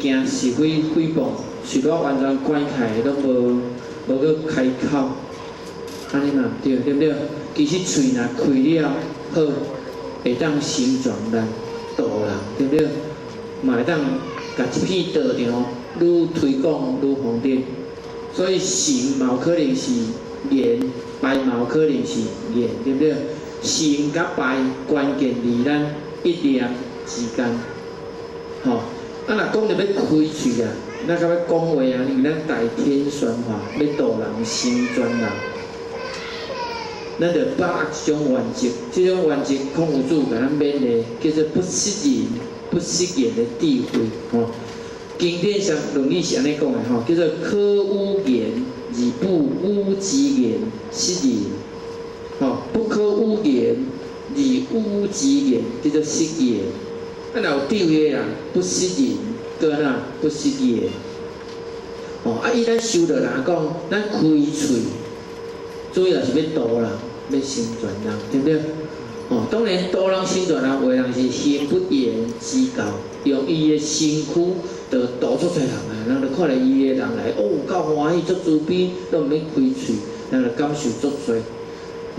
驚是非誹謗，喙口完全關起來，攏無閣開口，按呢嘛毋對，對毋對？其實喙若開了好，會當成全咱度人，對毋對？嘛會當共這片道場愈推廣愈方便。所以成嘛有可能是言，敗嘛有可能是言，對毋對？成佮敗關鍵佇咱一念之間，吼。啊，若講著欲開喙啊，咱較欲講話啊，因為咱大天宣化，欲度人成全人，咱著把握這種原則，這種原則孔夫子共咱勉勵，叫做不失仁、不失言的智慧，吼。經典上《論語》是按呢講的吼，叫做可與言而不與之言，失仁；吼，不可與言而與之言，叫做失言。啊，若有智慧的人，不失仁，閣按怎不失言。吼，啊，以咱修道人講，咱開喙，主要是欲度人，欲成全人，對毋對？吼，當然度人成全人，有的人是行不言之教，用伊的身軀就度足濟人啊，人就看著伊的人來，哦，夠歡喜，足慈悲，攏毋免開喙，人就感受足濟。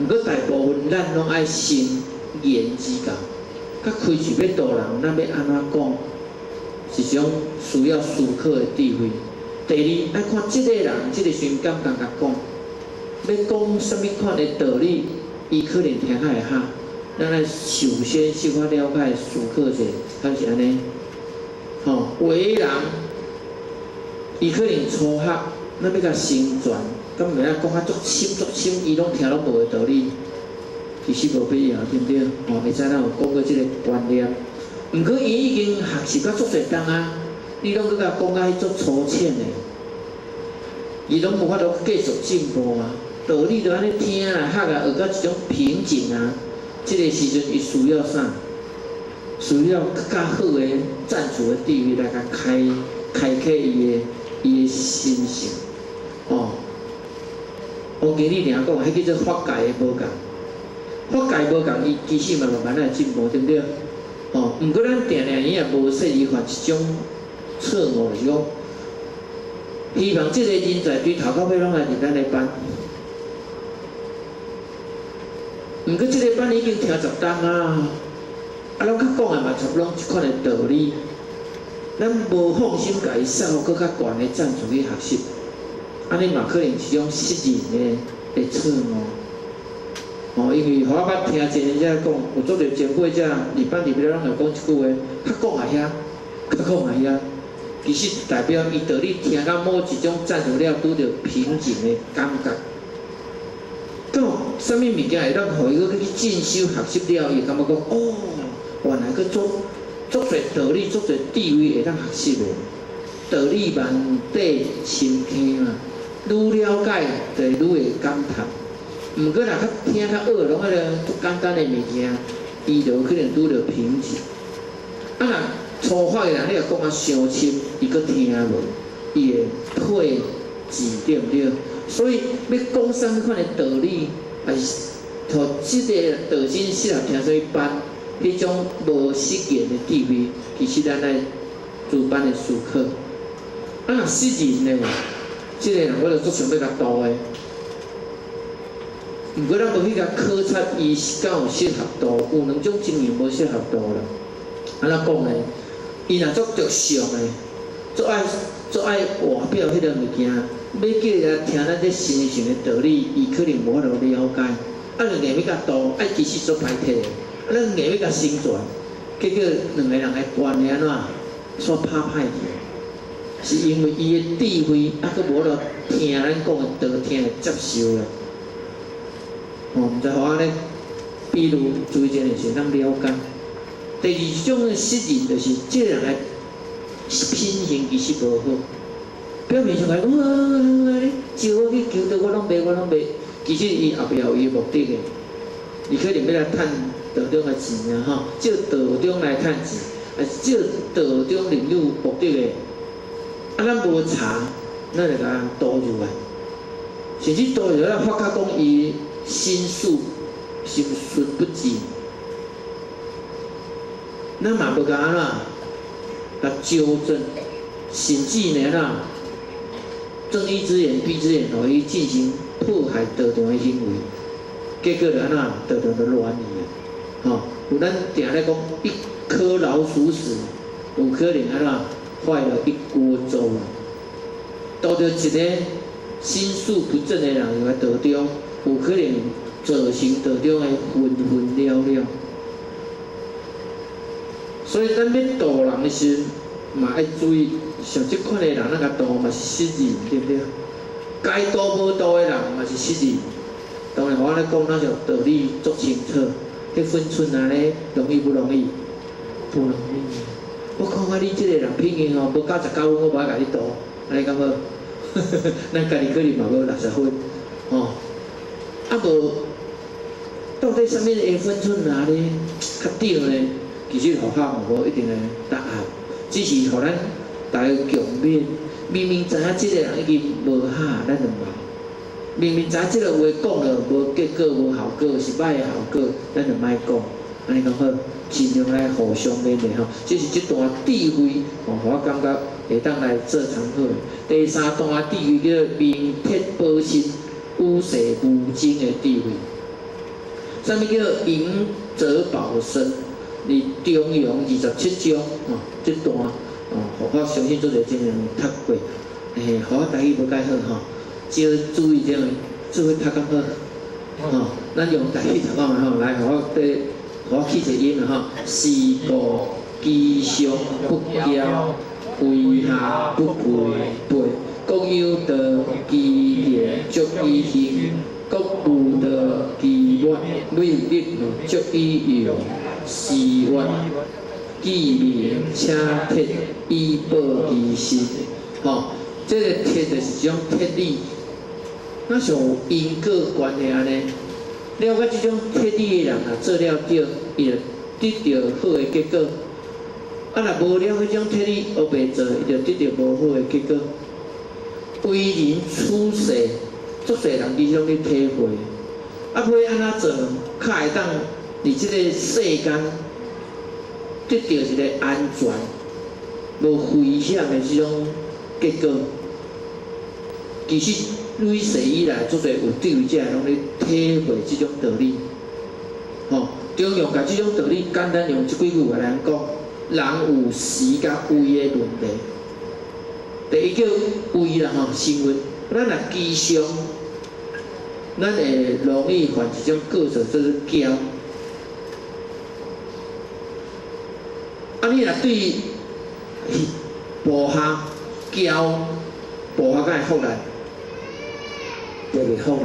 毋過大部分咱攏愛行言之教，較開喙欲度人，咱欲按怎講，是一種需要思考的智慧。第二，愛看這個人，這個時陣敢毋敢共講，欲講啥物款的道理，伊可能聽較會合。咱愛首先小可了解思考者，敢是按呢？吼，有的人伊可能初學，咱欲共成全，敢袂使講較足深足深，伊攏聽攏無的道理，其實無必要，對毋對？吼，會使咱有講過這個觀念。毋過伊已經學習甲足濟冬啊，你攏閣共講甲彼足粗淺的，伊攏無法度繼續進步啊。道理就按呢聽啊、學啊，學到一種瓶頸啊。這個時陣伊需要啥？需要較好的贊助的智慧來共開開啟伊的心性，哦。王經理定講，彼叫做法界的無仝，法界無仝，伊其實嘛慢慢來進步，對毋對？哦，毋過咱定定伊也無說伊犯一種錯誤，就是講，希望這個人才對頭到尾攏來入咱的班。毋過這個班已經聽10冬啊，啊，攏較講的嘛，差不多攏這款的道理，咱無放心共伊送予閣較懸的贊助去學習，按呢嘛可能是一種失仁的錯誤。哦，因為我捌聽前人者講，有足濟前輩者入班入了攏會講一句話，較講也遐，較講也遐，其實代表伊道理聽到某一種贊助了，拄著瓶頸的感覺。敢有啥物物件會當予伊閣去進修學習了，伊會感覺講，哦，原來閣足足濟道理、足濟智慧會當學習的。道理萬底深坑嘛，愈了解就會愈會感嘆。毋過若較聽較學，攏彼個足簡單的物件，伊就有可能拄著瓶頸。啊，若初發的人，你若講啊傷深，伊閣聽無，伊會退志，對毋對？所以欲講啥物款的道理，還是予這個道真適合聽啥物班，彼種無失言的智慧，其實咱愛諸般的思考。啊，若失仁呢？這個人我就足想欲共度的。毋過咱無去共考察伊敢有適合度，有兩種情形無適合度啦。按怎講呢？伊若足著相的，足愛外表彼個物件，欲叫伊來聽咱這深層的道理，伊可能無法度了解。啊，就硬欲共度，啊，其實足歹體的。啊，咱硬欲共成全，結果兩個人的關係按怎？煞拍歹去。是因為伊的智慧猶閣無法度聽咱講的道，聽會接受啦。哦，毋知予按呢，比如注意這件事，當了解。第二種的失仁，就是這個人的品行其實無好，表面上來講，啊，你招我去求道，我攏袂，我攏袂。其實伊後壁有伊的目的的，伊可能欲來趁道中的錢啊，吼，借道中來趁錢，還是借道中領有目的的。啊，咱無查，咱就共導入來，甚至導入來發覺講伊心術心術不正，咱嘛無共按怎，共糾正。甚至呢啦，睜一隻眼閉一隻眼，予伊進行破壞道場的行為，結果就按怎道場就亂去啊！吼，有咱定咧講一顆老鼠屎，有可能按怎壞了一鍋粥啊！拄著一個心術不正的人入來道中，有可能造成道中的紛紛了了。所以咱欲度人的時陣，嘛愛注意，像這款的人，咱共度嘛是失仁，對毋對？該度無度的人嘛是失仁。當然我按呢講，咱就道理足清楚，彼分寸按呢容易不容易？不容易。我看看你這個人品行吼，無99分，我無愛共你度，按呢敢好？咱家己可能嘛無60分，吼。啊無，到底啥物的分寸拿咧較對呢？其實佛法嘛無一定的答案，只是予咱大家共勉。明明知影這個人已經無合，咱就莫；明明知影這個話講了無結果、無效果，是歹的效果，咱就莫講。按呢講好，盡量來互相勉勵吼。這是這段智慧，吼，我感覺會當來做參考的。第三段智慧叫做明鐵保身，與世無爭的智慧。啥物叫明哲保身？佇中庸27章，吼，這段，哦，我相信足濟真人有讀過。欸，我台語無蓋好吼，少注意這個，做伙讀較好。吼，咱用台語讀講吼，來，我對，我起一個音吼，是故居上不驕，為下不虧背。國有道，其言足以興；國無道，其威力足以用。是曰：既明且鐵，以保其身。吼，這個鐵就是一種鐵理，若像有因果關係按呢。了解這種鐵理的人啊，做了對，伊就得著好的結果；啊，若無了解這種鐵理，烏白做，伊就得著無好的結果。為人處世，足濟人其實攏咧體會。啊，欲按怎做，較會當佇這個世間得著一個安全、無危險的這種結果。其實累世以來，足濟有智慧者攏咧體會這種道理。吼，中庸共這種道理簡單用這幾句話來講：人有時佮位的問題。第一叫位啦吼，身份。咱若居上，咱會容易犯一種過錯，叫做驕。啊，你若對部下驕，部下敢會服力？就袂服力。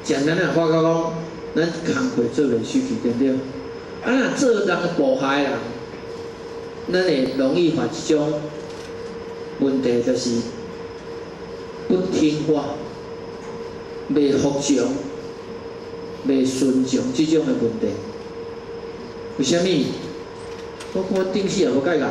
簡單咱發覺講，咱工課做袂出去，對毋對？啊，若做人部下的人，咱會容易犯一種問題，就是不聽話、袂服從、袂順從這種的問題。為啥物？我看頂司也無蓋𠢕，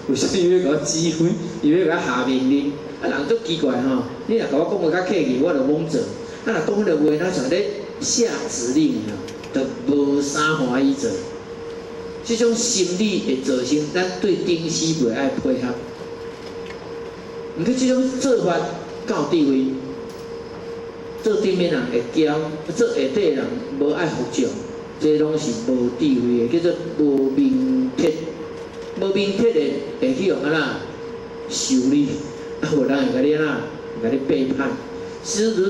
為啥物伊欲共我指揮？伊欲共我下命令？啊，人足奇怪吼！你若共我講話較客氣，我就罔做；啊，若講彼个話，若像咧下指令吼，就無啥歡喜做。這種心理會造成咱對頂司袂愛配合。毋過這種做法敢有智慧？做頂面人會驕，做下底的人無愛服從，這攏是無智慧的，叫做無明鐵。無明鐵的會去予按怎修理，啊無人會共你按怎，共你背叛，諸如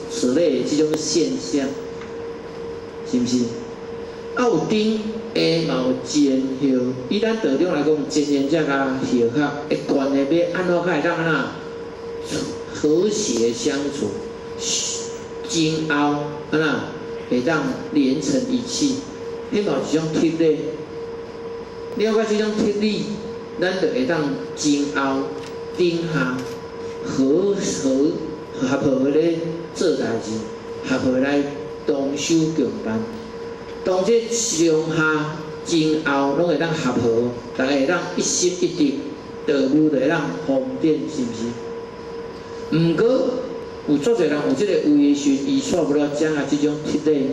此類的這種現象，是毋是？啊有頂下嘛有前後，以咱道場來講，前緣者佮後學的關係欲按怎較會當按怎和諧相處，前後按怎會當連成一氣，彼嘛是一種鐵理。了解這種鐵理，咱就會當前後頂下和和合和咧做代誌，合和來同修共辦。當這上下前後攏會當合和，逐家會當一心一意，道務就會當方便，是毋是？毋過有足濟人有這個位的時陣，伊煞無了掌握這種鐵理，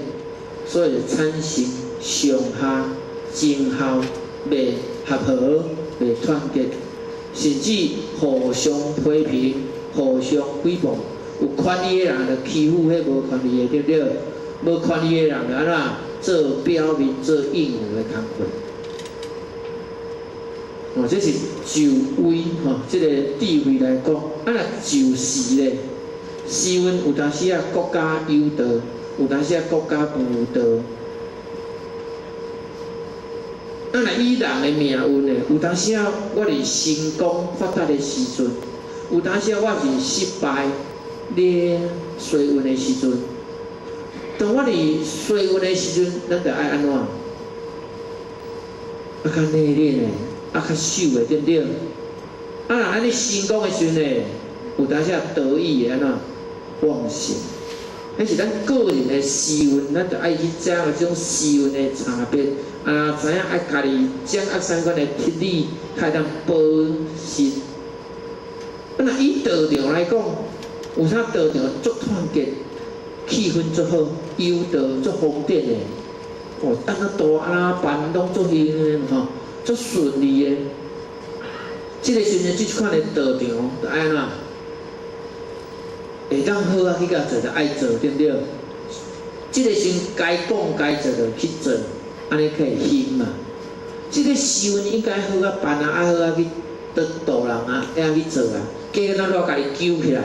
所以就產生上下前後袂合和、袂團結，甚至互相批評、互相誹謗。有權力的人就欺負彼無權力的，對不對？無權力的人就按怎做表面做應付的工課。哦，這是就位吼，這個地位來講，啊若就時咧，時運有當時啊國家有道，有當時啊國家無道。啊若以人的命運咧，有當時啊我佇成功發達的時陣，有當時啊我是失敗咧衰運的時陣。當我佇衰運的時陣，咱著愛按怎？啊較內斂的，啊較守的，對毋對？啊若按呢成功的時陣咧，有當時啊得意的按怎忘形？彼是咱個人的時運，咱著愛去掌握這種時運的差別，啊，知影愛家己掌握啥物款的鐵理，才會當保身。啊，若以道場來講，有啥道場足團結，氣氛足好，有道足方便的，哦，按怎大按怎辦攏足興的吼，足順利的。這個時陣，這款的道場，著愛按怎？會當好啊去共做，就愛做，對毋對？這個時該講該做就去做，按呢才會興嘛。這個時運應該好啊辦啊，愛好啊去得度人啊，愛去做啊。結果咱煞家己揪起來，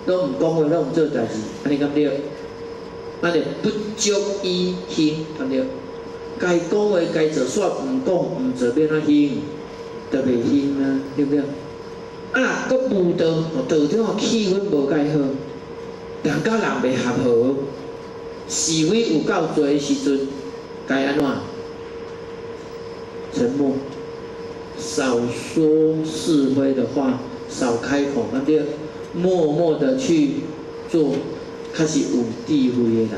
攏毋講話，攏毋做代誌，按呢敢對？按呢不足以興，敢對？該講話該做，煞毋講毋做，欲按怎興？就袂興啊，對毋對？啊，若閣無道，道場氣氛無蓋好，人佮人袂合和，是非有夠濟的時陣，該按怎？沉默，少說是非的話，少開口，敢對？默默的去做，較是有智慧的人。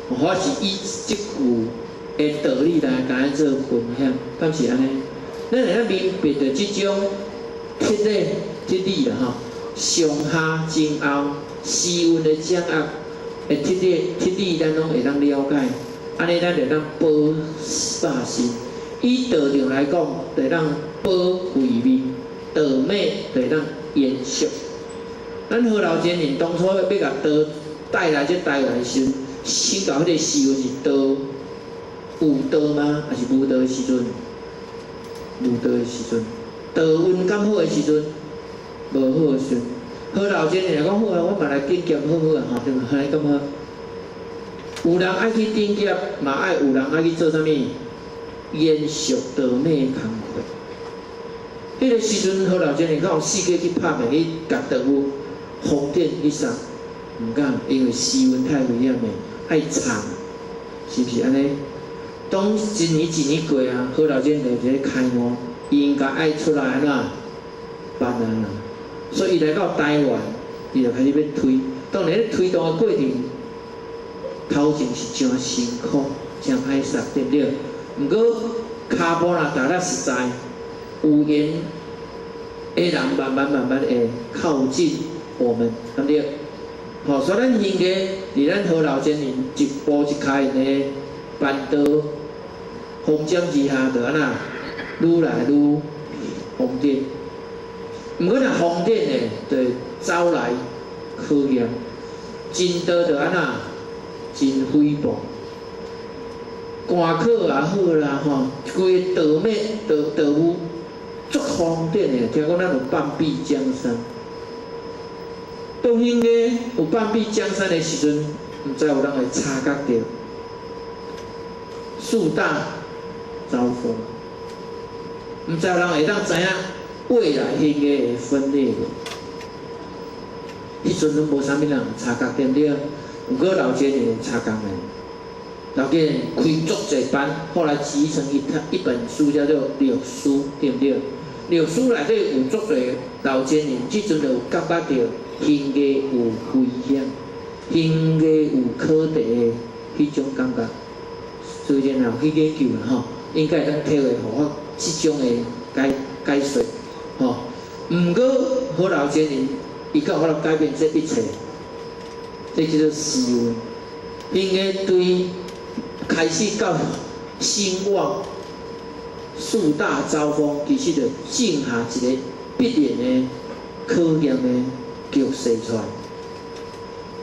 我是以這句的道理來共咱做分享，敢是按呢？咱會當明白著這種鐵理、鐵理啦吼，上下前後時運的掌握的鐵理、鐵理，咱攏會當了解。按呢，咱就當保百身。以道場來講，就會當保慧命；道脈就會當延續。咱何老真人當初欲共道帶來這台灣的時陣，先到彼個時運是道有道嗎？還是無道的時陣？無道的時陣，道運敢好的時陣，無好的時陣。何老真人講好啊，我嘛來頂業好好啊，吼，對無？按呢敢好？有人愛去頂業，嘛愛有人愛去做啥物？延續道脈工課。彼個時陣，何老真人敢有四界去拍拼去共道夫封頂去啥？毋敢，因為時運太危險的，愛藏，是毋是按呢？當一年一年過啊，何老真人就咧開悟，伊應該愛出來按怎辦啊？所以伊來到台灣，伊就開始欲推。當然，咧推動的過程，頭前是誠辛苦、誠歹勢，對毋對？毋過跤步若踏得實在，有緣的人慢慢慢慢會靠近我們，對毋對？吼，所以咱應該佇咱何老真人一步一跤印的辦道方針之下，就按怎愈來愈方便。毋過若方便的，就會走來考驗，真道就按怎真誹謗。官考也好啦，吼，規个道脈道道務足方便的，聽講咱有半壁江山。當興個有半壁江山的時陣，毋知有人會察覺著樹大招風，毋知有人會當知影未來興個會分裂無？彼陣攏無啥物人察覺，對毋對？毋過老真人會察覺的。老真人開足濟班，後來集成一套一本書，叫做《六書》，對毋對？《六書》內底有足濟老真人，這陣就有感覺著興藝有危險，興藝有課題的彼種感覺。所以然後去研究啦吼，應該會當體會予我這種的解解說吼。毋過何老真人，伊敢有法度改變這一切，這叫做時運。興藝對開始到興旺，樹大招風，其實就種下一個必然的考驗的局勢出來。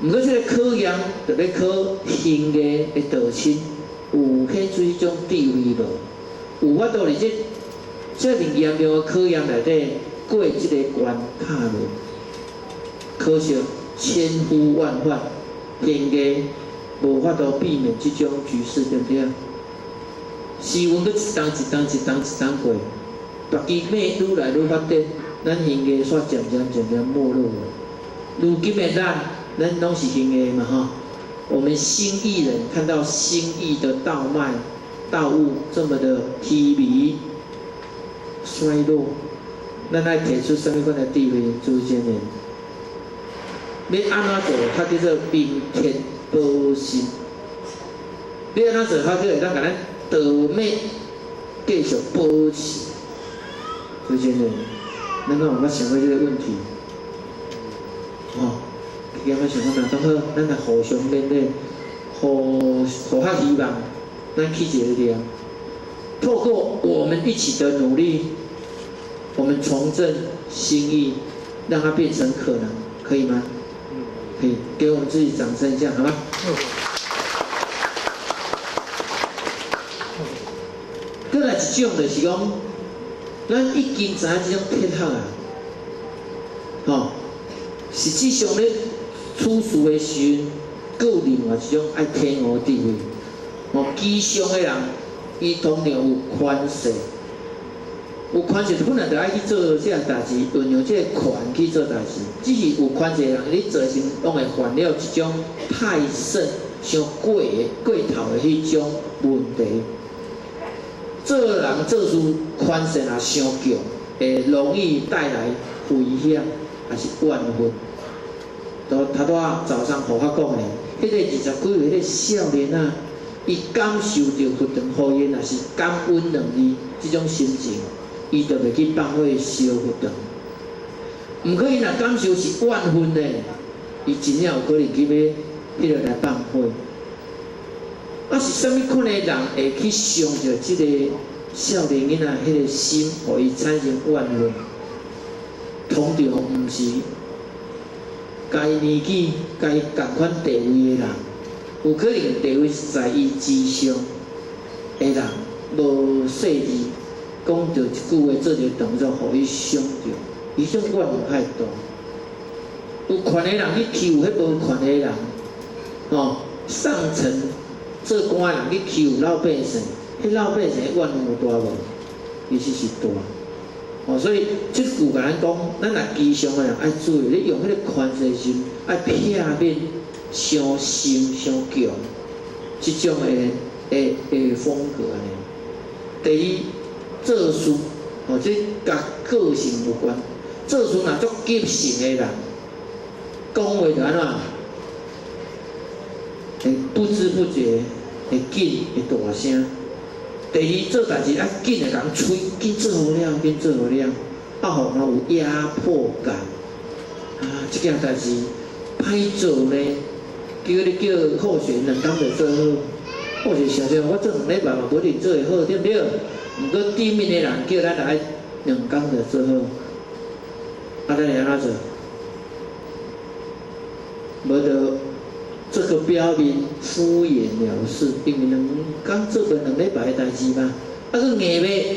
毋過這個考驗就欲考興藝的道親有顯出彼種智慧無？有法度佇這遮爾嚴重的考驗內底過這個關卡無？可惜千呼萬喚，興藝無法度避免這種局勢，對毋對？時運閣一冬一冬一冬一冬過，別己欲愈來愈發展，咱興藝煞漸漸漸漸沒落。如今的咱，咱攏是興藝嘛吼。我們興義人看到興義的稻麥、稻物這麼的低微、衰落，咱愛提出啥物款的智慧？諸位青年，欲按怎做？較叫做明哲保身。欲按怎做？較叫會當共咱稻麥繼續保持？諸位青年，咱敢有捌想過這個問題？吼，敢捌想過？若當好，咱來互相勉勵，互互較希望，咱起一個念，透過我們一起的努力，我們重振興義，讓它變成可能，可以嗎？可以，給我們自己掌聲一下，好嗎？閣來一種就是講，咱已經知影這種哲學啊，吼，實際上咧處事的時陣，閣有另外一種愛體悟智慧。吼，居上的人，伊通常有權勢，有權勢就本來就愛去做這項代誌，運用這個權去做代誌。只是有權勢的人，咧做時攏會犯了一種太甚、傷過的過頭的彼種問題。做人做事權勢若傷強，會容易帶來危險，抑是怨恨。都頭拄仔早上何法講的，彼個20幾歲彼個少年仔，伊感受著佛堂予伊，若是感恩兩字這種心情，伊就袂去放火燒佛堂。毋過伊若感受是怨恨的，伊真正有可能去欲彼個來放火。啊，是啥物款的人會去傷著這個少年囡仔彼個心，予伊產生怨恨？通常毋是共伊年紀、共伊仝款地位的人，有可能地位是在伊之上的人，無細膩講著一句話，做一個動作，予伊傷著，伊種怨恨較會大。有權的人去欺負彼無權的人，吼，上層做官的人去欺負老百姓，彼老百姓怨恨有大無？其實是大。哦，所以這句共咱講，咱若居上的人愛注意，你用彼個權勢時，愛避免傷心、傷強這種的風格按呢。第二，做事，哦，這佮個性有關。做事若足急性的人，講話就按怎？會不知不覺會緊，會大聲。第二，做代誌愛緊會共催，緊做予了，緊做予了，啊，予人有壓迫感。啊，這件代誌歹做呢，結果你叫候選人2工就做好，我是想想我做2禮拜嘛，無一定做會好，對毋對？毋過頂面的人叫咱來兩工就做好，啊，咱會按怎做？無就這個表面敷衍了事，因為兩工做過2禮拜的代誌嘛，啊，閣硬欲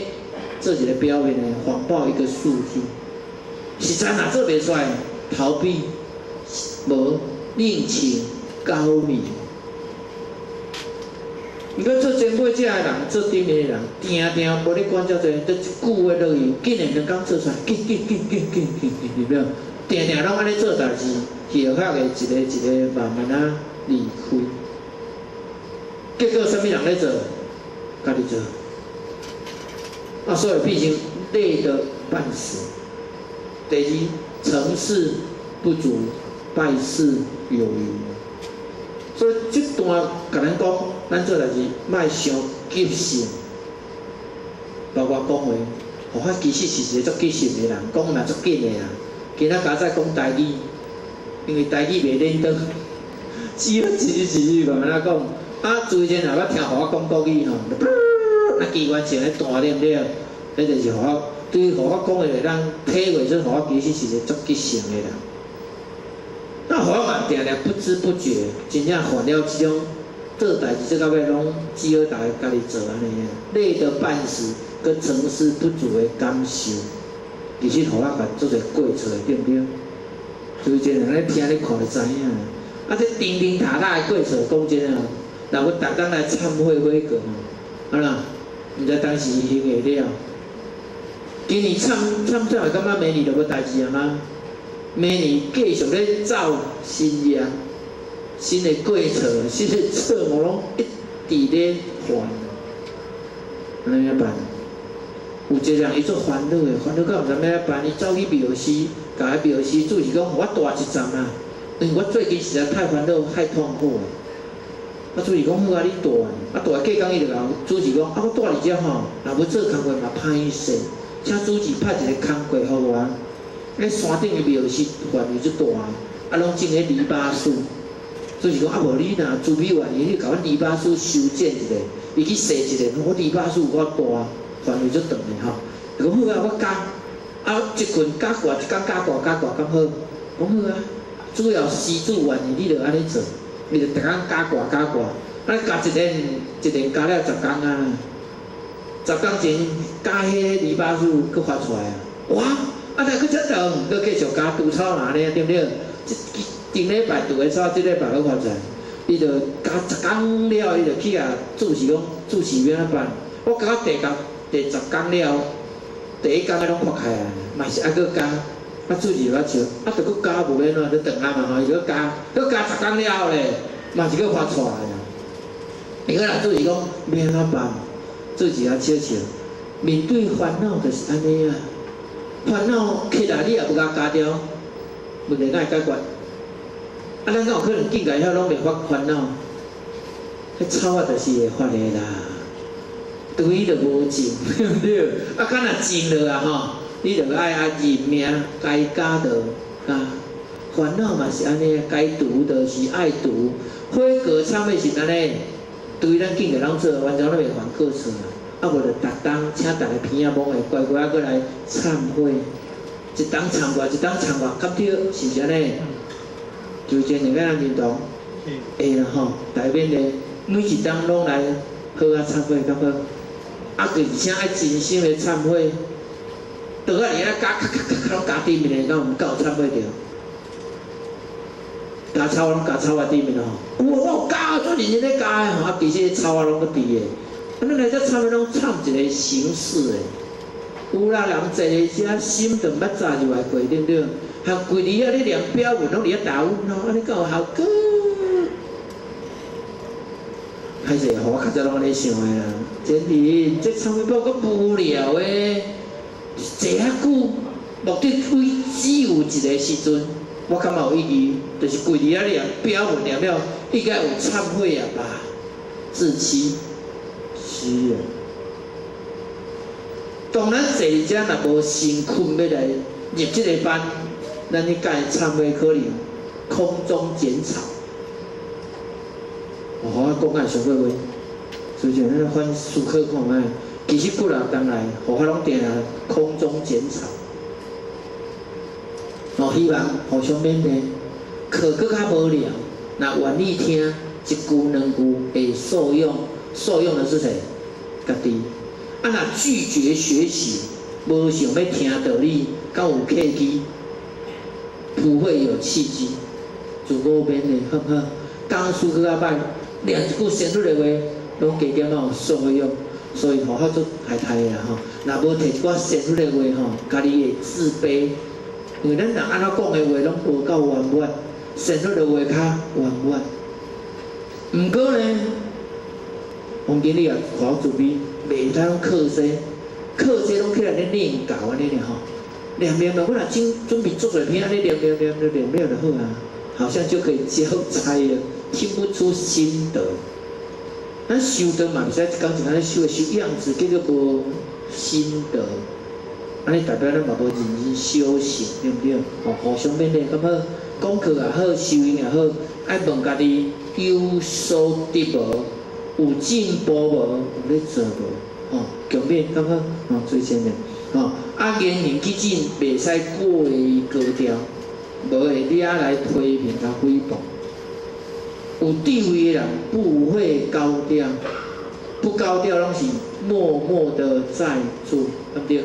做一個表面的謊報一個數字，實在若做袂出來，逃避，無另請高明。毋過做前輩遮的人，做頂面的人，定定無咧管遮濟，就一句話落去，緊的兩工做出來，緊緊緊緊緊緊緊，對無？定定攏按呢做代誌，後殼會一个一个慢慢仔離開。結果啥物人咧做？家己做。啊，所以變成累得半死。第二，成事不足，敗事有餘。所以這段共咱講，咱做代誌莫傷急性，包括講話，我其實是一個足急性的人，講嘛足緊的啦。今仔加載講台語，因為台語袂輪轉，只好一字一字慢慢仔講。啊，之前若捌聽予我講國語吼，那機關槍咧彈對毋對？彼就是佛法，對於佛法講的，咱體會出佛法其實是一個足吉祥的啦。那佛法嘛定定不知不覺，真正犯了這種做代誌做到尾，攏只好逐家家己做按呢啊，累得半死，閣成事不足的感受，其實佛法共足濟過錯的，對毋對？所以這人咧聽咧看就知影。啊，這叮叮塔塔的過錯，講真啊，若欲逐工來懺悔悔過吼，啊啦，毋知當時行會了。今年懺懺懺會感覺明年就無代誌啊嗎？明年繼續咧走新業、新的過錯、新的錯誤，攏一直咧犯，按呢按怎辦？有一個人伊足煩惱的，煩惱到毋知欲按怎辦，伊走去廟寺，共彼廟寺住持講，予我蹛一站啊，因為我最近實在太煩惱、太痛苦了。啊，住持講好啊，你蹛，啊蹛過工伊就共住持講，啊我蹛佇遮吼，若欲做工課嘛歹勢，請住持派一個工課予我。彼山頂的廟是範圍足大，啊，攏種彼籬笆樹。就是講啊，無你若慈悲願意，你共阮籬笆樹修剪一下，伊去踅一下，我籬笆樹有夠大，範圍足長的吼。伊講好啊，我加，啊，一群加掛，一工加掛加掛，敢好？講好啊，主要施主願意，你就按呢做，伊就逐工加掛加掛，啊，加一年，一年加了10工啊，10工前加彼个籬笆樹閣發出來啊，哇！啊，若閣遮長，閣繼續加除草嘛按呢，對毋對？這頂禮拜除的草，這禮拜閣發出來，伊就加10工了，伊就去共住持講，住持欲按怎辦？我加到第工第10工了，第一工仔攏發開啊，嘛是愛閣加。啊，住持就笑，啊，著閣加無欲按怎，就轉啊嘛吼，伊閣加，閣加十工了後咧，嘛是閣發出來啊。伊閣來住持講，欲按怎辦？住持仔笑笑，面對煩惱就是按呢啊。煩惱起來，你也無共加掉，問題哪會解決？啊，咱敢有可能境界遐攏袂發煩惱？彼草仔就是會發的啦，除非就無種，對毋對？啊，敢若種落啊吼，你就愛啊認命，該加就加。煩惱嘛是按呢，該除就是愛除。悔過懺悔是按呢，對咱境界攏做，完全攏袂犯過錯啊。啊，無就逐工請逐個鼻仔摸的乖乖仔閣來懺悔，一冬懺過，一冬懺過，敢對？是毋是按呢？就真會咱認同，會啦吼，大家勉勵，每一冬攏來好啊懺悔，敢好？啊，而且愛真心的懺悔，倒啊伫遐加咔咔咔咔攏加對面的，敢有毋夠懺悔著？加草攏加草仔對面吼，有我有加，做認真咧加的吼，啊，其實草仔攏閣佇的。啊，咱來遮懺悔攏懺一個形式的，有啦，人坐佇遮心就毋捌扎入來過，對毋對？含規日遐咧念表文，攏佇遐打阮吼，按呢敢有效果？歹勢，予我較早攏按呢想的啦。真的，這懺悔簿閣無聊的，坐遐久，目的為只有一個時陣，我感覺有意義，就是規日遐念表文念了，應該有懺悔啊吧？自欺，是啊。當咱坐佇遮若無辛苦欲來入這個班，咱去教懺悔可能空中剪草。哦，我講甲上過話，所以咱反思考看覓，其實幾若冬來，佛法攏定定空中剪草。哦，希望互相勉勵，課閣較無聊，若願意聽一句兩句會受用，受用的是誰？家己。啊，若拒絕學習，無想欲聽道理，敢有契機？不會有契機，自我勉勵，好毋好？講師閣較歹，念一句仙佛的話，攏加減有受用，所以吼，較做歹歹的啦吼。若無提一寡仙佛的話吼，家己會自卑，因為咱人按怎講的話攏無夠圓滿，仙佛的話較圓滿。毋過呢，王經理也看我自卑，袂使攏靠勢，靠勢攏起來咧念教按呢爾吼。念念念，我若準準備做濟篇，按呢念念念念念了就好啊，好像就可以交差了，聽不出心得。咱修道嘛，袂使一工一工咧修，修樣子，結果無心得。按呢代表咱嘛無認真修行，對毋對？吼，互相勉勵，敢好？功課也好，修行也好，愛問家己有所得無？有進步無？有咧做無？吼，共勉敢好？吼，最前面，吼，啊，言行舉止袂使過於高調，無會惹來批評佮誹謗。有智慧的人不會高調，不高調攏是默默的在做，對毋對？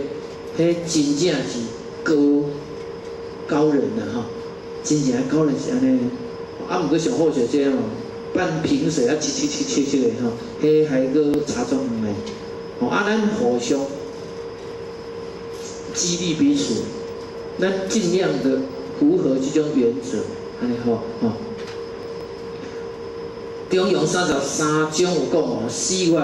彼真正是高高人啊！吼，真正的高人是按呢。啊，毋過上好是這個吼，半瓶水啊，切切切切切的吼，彼還閣差足遠的。吼，啊，咱互相激勵彼此，咱盡量的符合這種原則，按呢好吼。中庸33章有講哦，四月，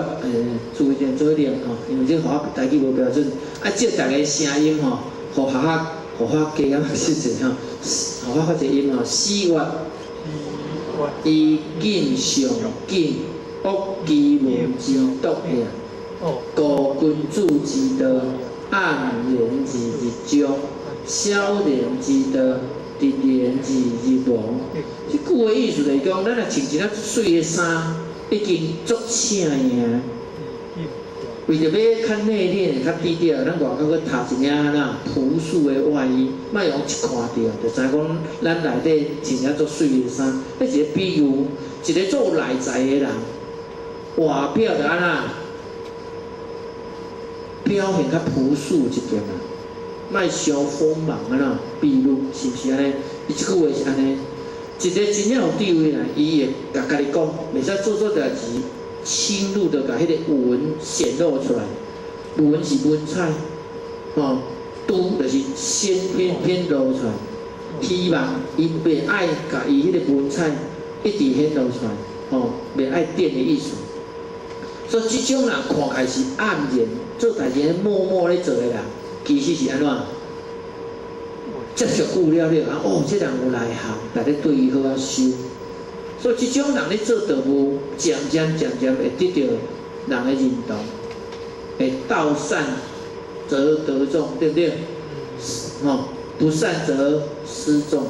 注意點，注意點吼，因為這互我台語無標準，啊，借逐个聲音吼，予學校，予我加減實際吼，予我發一個音吼，四月，伊謹上謹，惡奇聞之篤也，高君子之道，黯然而日終，瀟然之道，直然而日亡。這句話意思就是講，咱若穿一件媠的衫，已經足請的。為著欲較內斂、較低調，咱外口閣套一領那樸素的外衣，莫予人一看著就知講咱內底穿領足媠的衫。彼一個比喻，一個做內在的人，外表就按怎表現較樸素一點啊，莫傷鋒芒按怎比喻，是毋是按呢？伊這句話是按呢。一個真正有智慧人，伊會共家己講，袂使做做代誌，輕易的共彼个紋顯露出來。紋是文采，吼，拄就是先天顯露出來。希望伊袂愛共伊彼个文采一直顯露出來，吼，袂愛展的意思。所以這種人看起來是黯然，做代誌默默咧做的人，其實是按怎？接觸久了了，啊哦，這人有內涵，大家對伊好仔修。所以這種人咧做道務，漸漸漸漸會得著人的認同，會道善則得眾，對不對？吼，不善則失眾。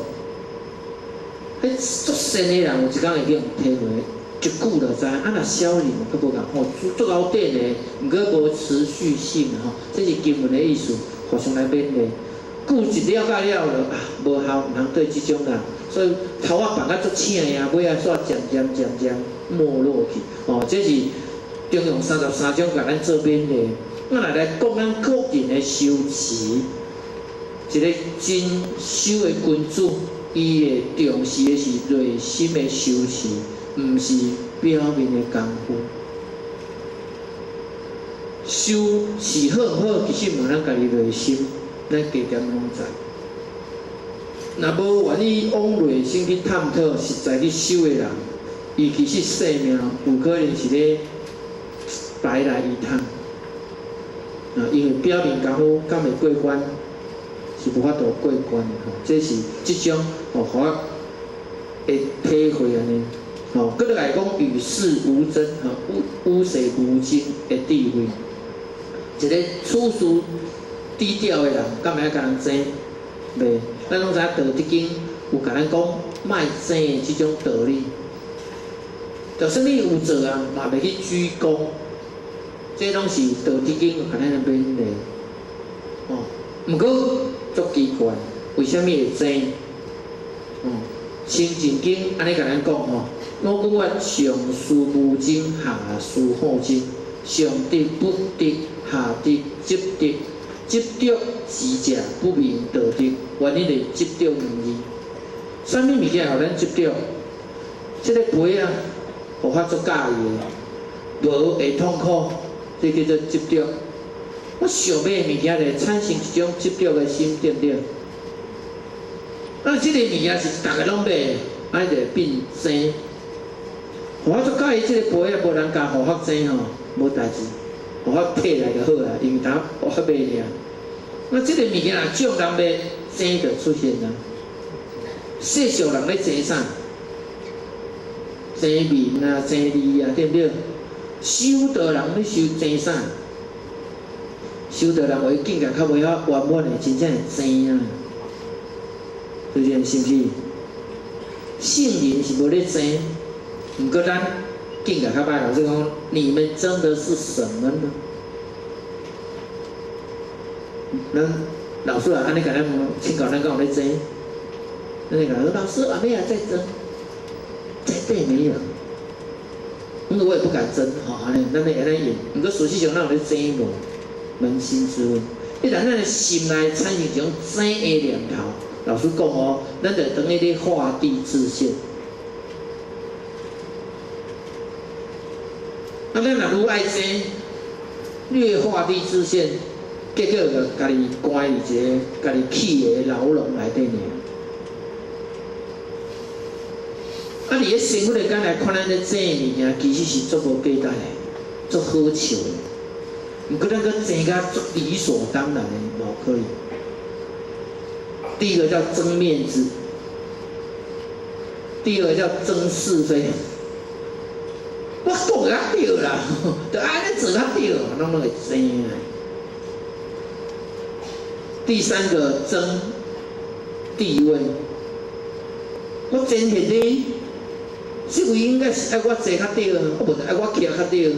彼足善的人，有一工會去予體會，一久就知。啊，若瀟然閣無仝吼，足𠢕展的，毋過無持續性吼，這是經文的意思，互相來勉勵。久一了解了後，啊，無效，毋通對這種人，所以頭仔扮甲足請的啊，尾仔煞漸漸漸漸沒落去。哦，這是中庸33章共咱做勉勵。咱來來講咱個人的修持，一個真修的君子，伊會重視的是內心的修持，毋是表面的功夫。修持好毋好，其實問咱家己內心。咱加減攏知，若無願意往內心去探討，實在去修的人，伊其實生命有可能是咧白來一趟。啊，因為表面功夫敢會過關，是無法度過關的吼。這是這種吼，予我會體會按呢。吼，閣落來講與世無爭，吼，與世無爭的智慧，一個處事低調的人，敢會曉共人爭？袂，咱攏知影《道德經》有共咱講莫爭的這種道理。就算你有做啊，嘛袂去居功。這攏是《道德經》有共咱來勉勵。哦，毋過足奇怪，為啥物會爭？哦，《清淨經》按呢共咱講吼，我講我上師無爭，下師好爭，上德不德，下德積德。執著智者不明道德，原因是執著兩字。啥物物件予咱執著？這个杯仔，予我足佮意的，無會痛苦，這叫做執著。我想欲的物件就會產生一種執著的心，對毋對？啊，這个物件是逐个攏欲的，按呢就會變爭。我足佮意這个杯仔，無人共予我爭吼，無代誌，予我退來就好啊，因為當我買爾。那這個物件若眾人欲，爭就出現啦。世俗人咧爭啥？爭名啊，爭利啊，對毋對？修道人咧修爭啥？修道人有境界較袂曉圓滿的，真正會爭啊，對不對？是毋是？聖人是無咧爭，毋過咱境界較歹，老實講，你們爭的是什麼呢？咱老師啊，按呢共咱問，請教咱敢有咧爭？咱就講老師，阿妹啊在爭，絕對沒有。因為我也不敢爭，吼，按呢，咱咧按呢用。毋過事實上，咱有咧爭無？捫心自問，一旦咱的心內產生一種爭的念頭，老實講哦，咱就等於咧畫地自限。啊，咱若愈愛爭，越畫地自限，結果就家己關佇一個家己起的牢籠內底爾。啊，佇咧生活的間來看咱咧爭的物件，其實是足無價值的，足好笑的。毋過咱閣爭甲足理所當然的，無可能。第一個叫爭面子，第二個叫爭是非。我講較對啦，就按呢做較對，攏會爭啊。第三個爭地位，我爭現你，這位應該是愛我坐較對，啊無就愛我徛較對，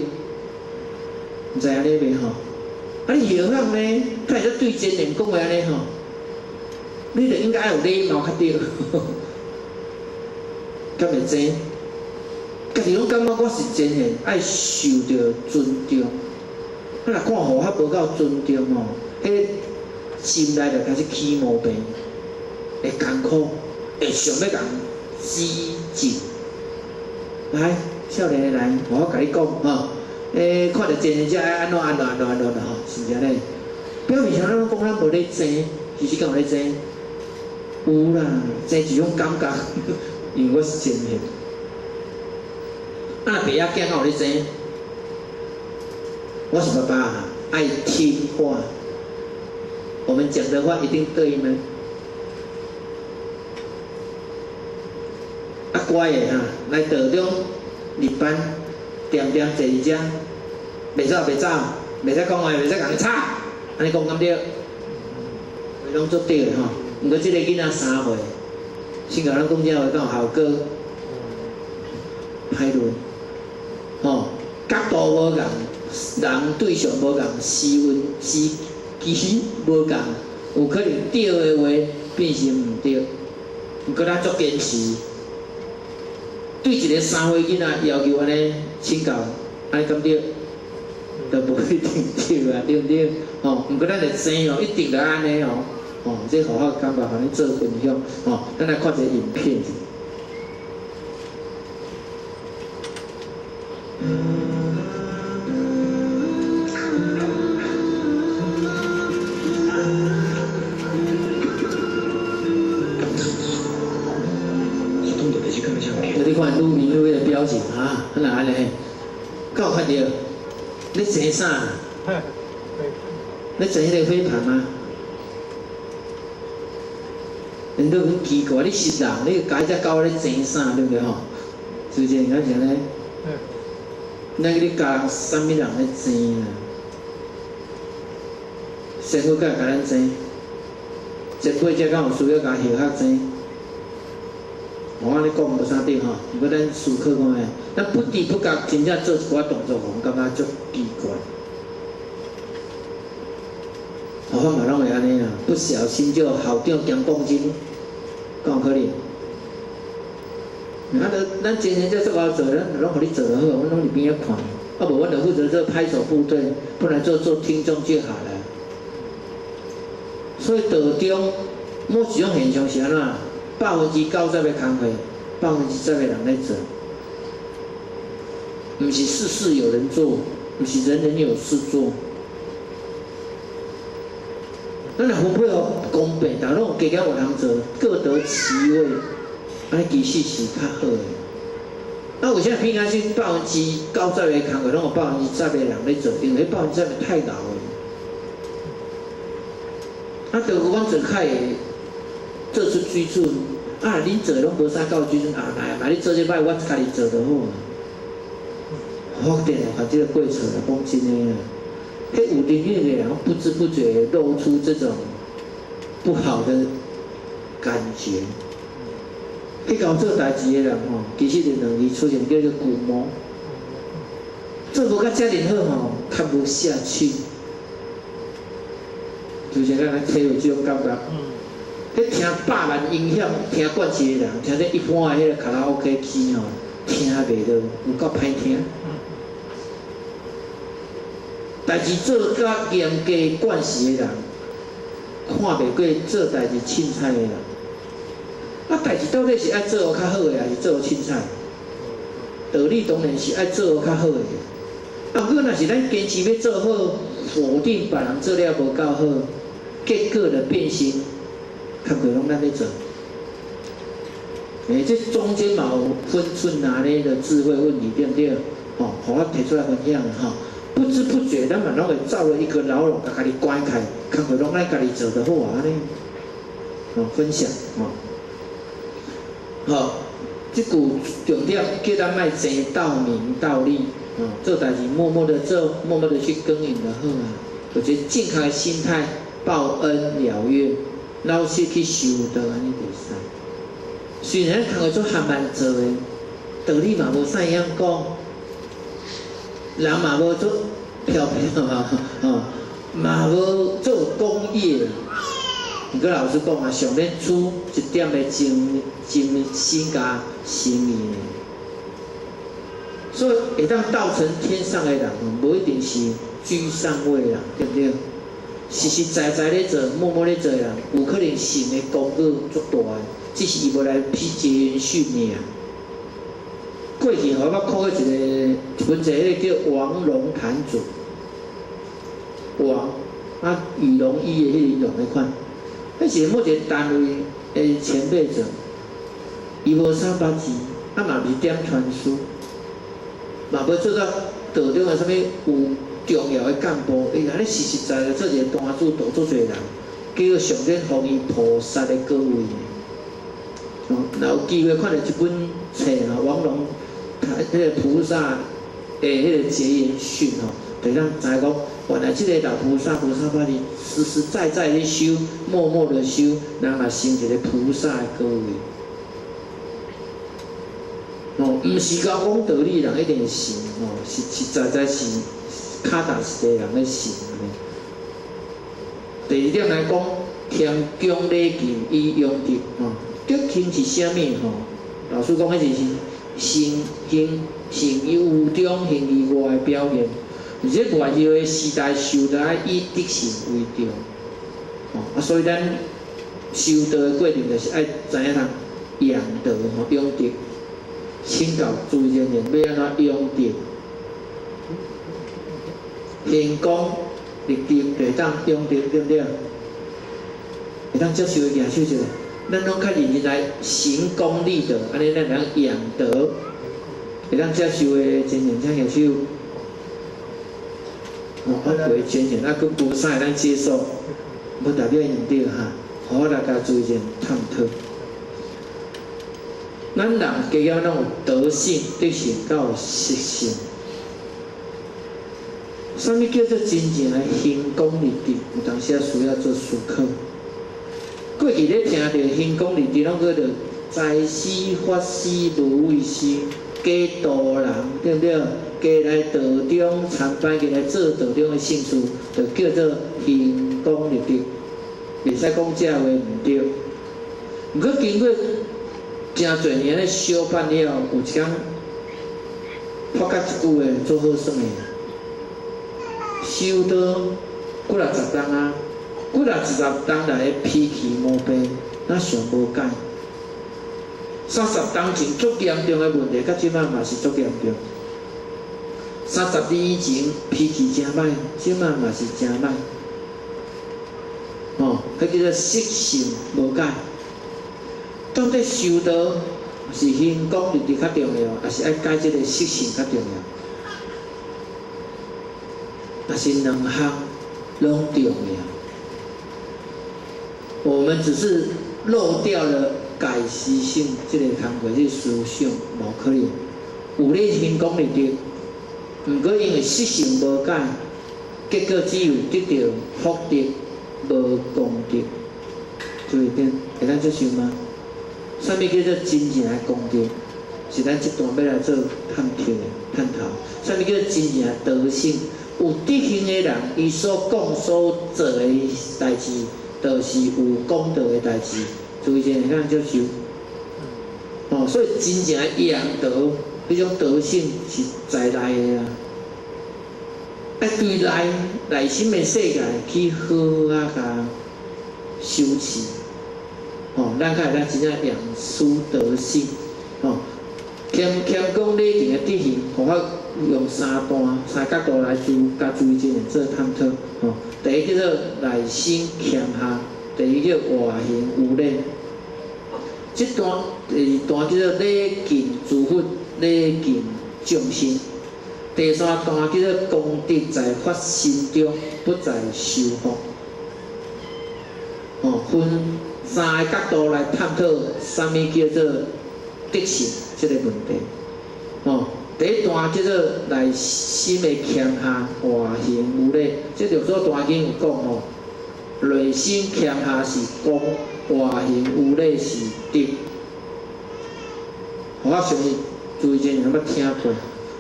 毋知按呢袂吼？啊你後向呢？較會使對真言講話按呢吼？你就應該愛有禮貌較對，敢會爭？家己攏感覺我是真的愛受著尊重，啊若看予較無夠尊重吼，彼心內就開始起毛病，會艱苦，會想欲共指正。來，少年的來，我共你講吼，看著真的才愛按怎按怎按怎按怎啦吼，是毋是按呢？表面上咱攏講咱無咧爭，其實敢有咧爭？有啦，爭一種感覺，因為我是真的。啊，爸仔囝敢有咧爭？我是爸爸，愛聽話。我們講的話一定對嗎？啊，乖的哈，來道中入班，恬恬坐佇遮，袂走袂走，袂使講話，袂使共伊吵，按呢講敢對？話攏足對的吼。毋過這個囡仔3歲，先共咱講這話敢有效果？歹論，吼，角度無仝，人對象無仝，時運時機無仝，有可能對的話變成毋對。毋過咱足堅持，對一個3歲囡仔要求按呢請教，按呢敢對？都無一定對啊，對毋對？吼，毋過咱會知哦，一定著按呢哦，吼，這互我感覺，予恁做分享，吼，咱來看一個影片。你看女明女的表情啊，哪按呢？敢有看著？咧爭啥？咧爭彼個飛盤嗎？𪜶都很奇怪，你是人，你共彼隻狗咧爭啥？對毋對吼？是毋是？敢是按呢？咱去咧教人啥物人咧爭啊？師傅敢會共咱爭？前輩者敢有需要共後學爭？我按呢講無啥對吼，毋過咱思考看覓，咱不知不覺真正做一寡動作，予人感覺足奇怪。我嘛攏會按呢啊，不小心就校長兼講真，敢有可能？啊，著咱真正這做𠢕做，咱攏予你做就好，阮攏佇邊仔看。啊，無阮就負責做拍手部隊，不然做做聽眾就好了。所以道中某一種現象是按怎？90%的工課，10%的人咧做，毋是事事有人做，毋是人人有事做。咱若分配予公平，逐家攏有加減有人做，各得其位，按呢其實是較好的。啊，為啥偏偏是90%的工課攏有10%的人咧做？因為彼10%的太𠢕了。啊，就阮做較會做出水準，啊，恁做攏無啥夠水準，啊，來啊，你做這擺，我家己做就好啊。我定定看這個過程來講真的啊，彼有能力的人不知不覺露出這種不好的感覺。去搞做代誌的人吼，其實就容易出現叫做龜毛，做無甲遮爾好吼，看不下去。就是咱來體會這種感覺。彼聽百萬音響聽慣勢的人，聽這一般的彼个卡拉 OK 機吼，聽袂落，有夠歹聽。代誌做甲嚴格慣勢的人，看袂過做代誌凊彩的人。啊，代誌到底是愛做予較好的，還是做予凊彩？道理當然是愛做予較好的。啊，毋過若是咱堅持欲做好，否定別人做了無夠好，結果就變成工課攏咱咧做。欸，這中間嘛有分寸拿捏的智慧問題，對毋對？哦，予我提出來分享吼。不知不覺，咱嘛攏會造了一個牢籠，共家己關起來，工課攏咱家己做就好啊，按呢。哦，分享哦。好，這句重點叫咱莫爭鬥名鬥利，哦，做代誌默默的做，默默的去耕耘就好啊。有一個正確的心態，報恩了願，老實去修道，按呢就會使。雖然工課做緩慢做的，道理嘛無啥會曉講，人嘛無做飄飄啊，吼，嘛無做功業。毋過老實講啊，上免出一點的精精心佮心意呢。所以會當道成天上的人，無一定是居上位啦，對毋對？實實在在咧做，默默咧做的人，有可能成的功果足大的，只是伊無來批結緣訓爾。過去吼，我捌看過一个一本冊，彼个叫王龍壇主，王啊，羽絨衣的彼个龍彼款，彼是某一个單位的前輩者，伊無啥捌字，啊嘛毋是點傳書，嘛無做到道中的啥物有重要的幹部，伊按呢實實在在做一个壇主，度足濟人，叫做上天予伊菩薩的果位。哦，若有機會看著這本冊吼，王龍彼个菩薩的彼个結緣訓吼，就會當知影講，原來這个老菩薩菩薩把你實實在在咧修，默默的修，人嘛成一个菩薩的果位。哦，毋是講講道理，人一定會成哦，實實在在是跤踏實地人咧成按呢。第二點來講，謙恭禮敬以養德吼，德行是啥物吼？老師講，彼就是行行行於有中，行於外的表現。而且外道的時代，修道愛以德行為重，吼啊，所以咱修道的過程就是愛知影通養德吼，養德。請教諸位人員欲按怎養德？行功立德就會當養德，對毋對？會當接受的舉手一下，咱攏較認真來行功立德，按呢咱會當養德。會當接受的真人請舉手。哦，我袂全權，啊，閣無啥會當接受，無代表伊毋對哈。予我來共諸位探討。咱人加減攏有德性、德性，佮有習性。啥物叫做真正的行功立德？有當時仔需要做思考。過去咧聽著行功立德，攏叫做財施、法施、無畏施，加度人，對毋對？加來道中參拜，加來做道中的善事，就叫做行功立德。袂使講這話毋對。毋過經過誠濟年咧相伴了後，有一工發覺一句話足好耍的，修道幾若十冬啊，幾若十冬來的脾氣毛病，若上無改。30冬前足嚴重的問題，到這擺嘛是足嚴重。30年以前脾氣誠歹，這擺嘛是誠歹。哦，彼叫做習性無改。到底修道是行功立德較重要，抑是愛改這个習性較重要？抑是兩項攏重要？我們只是漏掉了改習性這个工課，這个思想無可能。有咧行功立德，毋過因為習性無改，結果只有得著福德，無功德。這一點會當接受嗎？啥物叫做真正的功德？是咱這段欲來做探討的探討。啥物叫做真正的德性？有德行的人，伊所講所做的代誌，就是有功德的代誌，注意者會當接受。哦，所以真正的養德，彼種德性是在內的啦。愛對內心的世界去好好仔共修持，吼，咱才會當真正養出德性，吼。謙恭禮敬的德行，方法用三段、三角度來做，佮注意這個做探討，吼。第一叫做內心謙下，第二叫外行有禮。這段第二段叫做禮敬諸佛，禮敬眾生。第三段叫做功德在發心中，不在修福。哦，分三个角度來探討啥物叫做德性這個問題。哦，第一段叫做內心的謙下，外行有禮。這六祖壇經有講吼，內心謙下是功，外行有禮是德。我相信諸位真捌聽過，